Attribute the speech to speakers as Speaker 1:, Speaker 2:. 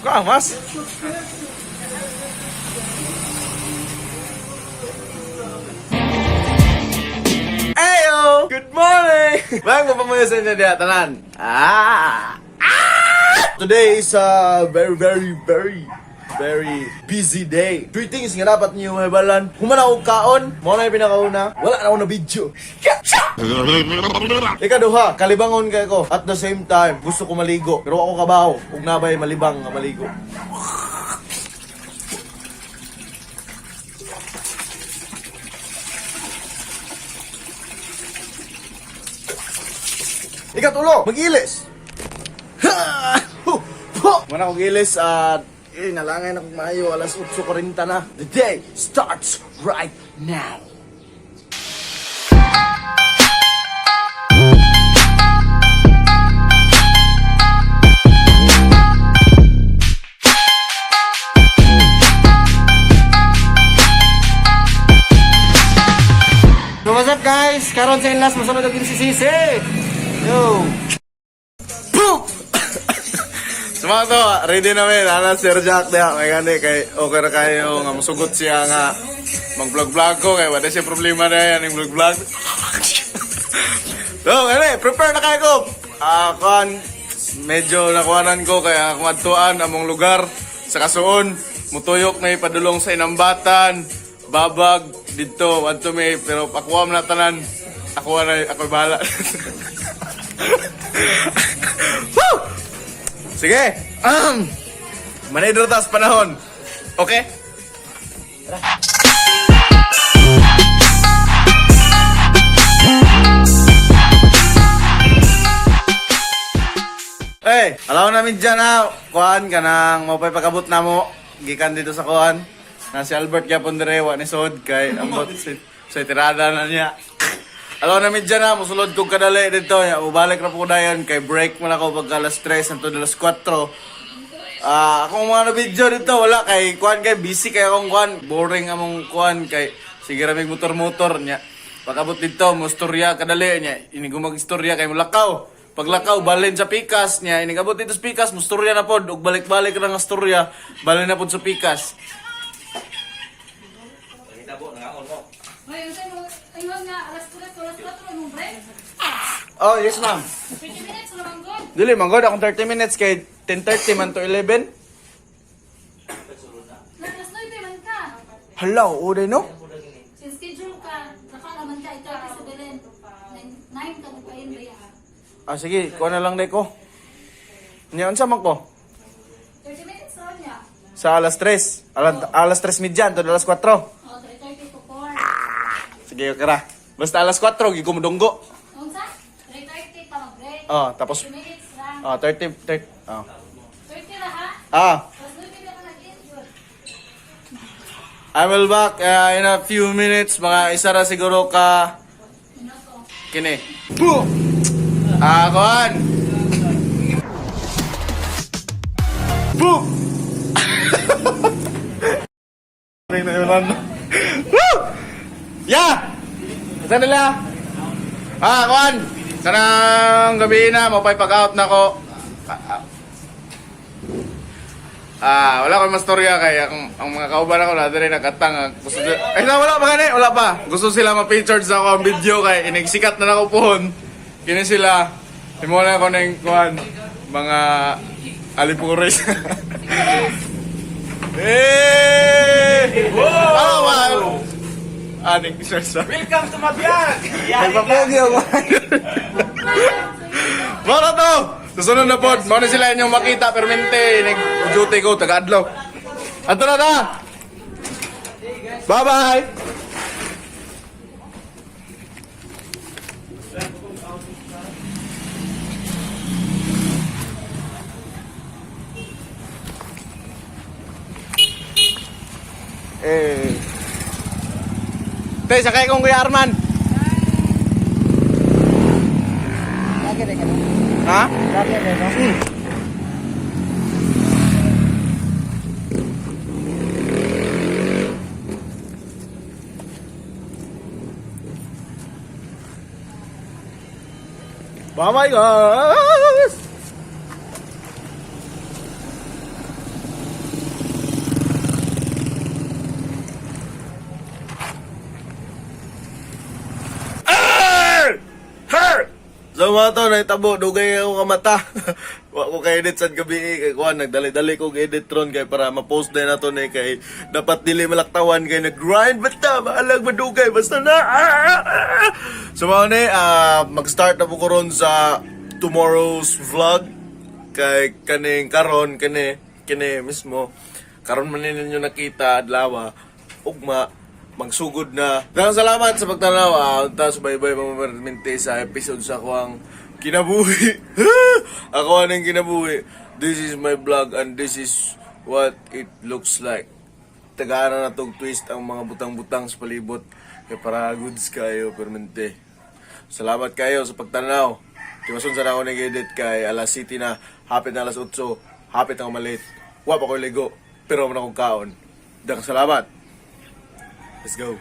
Speaker 1: Kamas. Ayo! Good morning! Bang, mapamuyo sa inyo diya, tanan. Ah! Ah! Today is a very, very, very, very busy day. Three things nga dapat niyo mahibalan. Human ako kaon, mao na yung pinakauna. Wala na ako na video. Ikaduha, kalibangon kay ko. At the same time, gusto ko maligo. Pero ako kabaho, ug nabay malibang nga maligo. Ikatulo, mag-ilis. Mana kong ilis at nalangay na kong maayo, alas 8:40 na. The day starts right now.
Speaker 2: So what's up, guys? Karon sa inlas masunod og NCCC. Yo.
Speaker 1: Boom! Suma to, ready na mi. Nana Sir Jack diha. May gani kay okay ra kayo nga musugot siya nga mag-vlog-vlog ko kay wala siya problema na yan yung vlog-vlog. So, gani, prepare na kayo ko. Ah, kuan, medyo nakuanan ko kaya akong adtuan among lugar sa Kasuon. Mutuyok na ipadulong sa Inambatan, Babag, didto, adto mi, pero akuha man na tanan. Ako na, ako bahala. Woo! Sige. Manidro ta sa panahon. Okay? Hey, alaw namin dyan ha. Kuan ka nang mapay pagabot na mo. Gikan dito sa kuan. Na si Albert gyapon dire wa ni Sod kay ambot si sa tirada na niya. Alaw namin dyan ha, musulod kong kadali dito. Ya, mubalik na po dayon kay break man ako pagka alas 3 hangtod alas 4. Ah, akong mga na video dito wala kay kuan kay busy kay akong kuan, boring among kuan kay sige ra mig motor-motor niya. Pag-abot dito, mo storya kadali niya, inig mag-istorya kay mulakaw. Paglakaw balin sa pikas niya, inig abot dito sa pikas, mustorya na pod ug balik-balik ra nga storya, balin na pod sa pikas.
Speaker 3: Ay, ang sa'yo, ayun nga, alas 3, alas 4, anong break?
Speaker 1: Oh, yes ma'am.
Speaker 3: 30 minutes, naman good.
Speaker 1: Dili man god akong 30 minutes kay 10:30 man to 11.
Speaker 3: Alas 9 man ka.
Speaker 1: Hala, uday no?
Speaker 3: Sin schedule ka, nakalaman ka, ito sa Belen. 9 ka nagpain ba yan?
Speaker 1: Ah sige, kuha na lang day ko. Nya unsa man ko?
Speaker 3: 30 minutes raw niya.
Speaker 1: Sa alas 3. Alas, alas 3:30 to alas 4.
Speaker 3: O, 3:30 to 4.
Speaker 1: Sige, okay ra. Basta alas 4, gi ko mudunggo.
Speaker 3: Unsa? 3:30 ka mag-break.
Speaker 1: Oh, tapos
Speaker 3: 30 minutes lang.
Speaker 1: oh, 30 30 oh.
Speaker 3: 30 ra ha?
Speaker 1: Ah,
Speaker 3: Alas 9 ka nag-in.
Speaker 1: I will back in a few minutes, mga isa ra siguro ka
Speaker 3: Minuto.
Speaker 1: kini. Boom! Ah, kuan. Boom! Woo! Yeah! Saan nila? Ah, kuan. Kanang gabi na, mapay pag-out na ko. Ah, wala ko mastorya kay ang mga kauban ako na diri nakatang ah, gusto sila, ay na, wala pa gani, wala pa. Gusto sila ma-featured sa ako ang video kay inigsikat na nako pohon. Kini sila himo na ko ning kuan mga alipures. Eh! Wow! Ah, Aning sir sa.
Speaker 2: Welcome to Mabiag.
Speaker 1: Nagpapogi ako. Mara to! Susunod na pod, mao na sila inyong makita permente nag-duty ko taga-adlaw. Ato na ta. Bye-bye. Eh. Te, sakay kong Kuya Arman. Ha? Bye-bye, guys! So mga to, nahitabo, dugay ako kamata. Wa ko kay-edit sa gabi eh, kay kuan nagdali-dali ko edit ron kay para ma-post din nato ni kay dapat dili malaktawan kay nag-grind basta maalag madugay basta na. Ah, ah, ah. So mga ni, mag-start na po ko ron sa tomorrow's vlog kay kaning karon kini kini mismo karon man ninyo nakita adlaw ugma magsugod na. Daghang salamat sa pagtanaw. Unta subaybay mga sa episode sa akuang kinabuhi. Ako anong kinabuhi. This is my vlog and this is what it looks like. Tagaana na tong twist ang mga butang-butang sa palibot. Kaya para goods kayo, permente. Salamat kayo sa pagtanaw. Tiwason sa ako nag-edit kay alas city na, hapit na alas 8, hapit na ako malate. Wa pa ko ligo, pero man akong kaon. Daghang salamat. Let's go.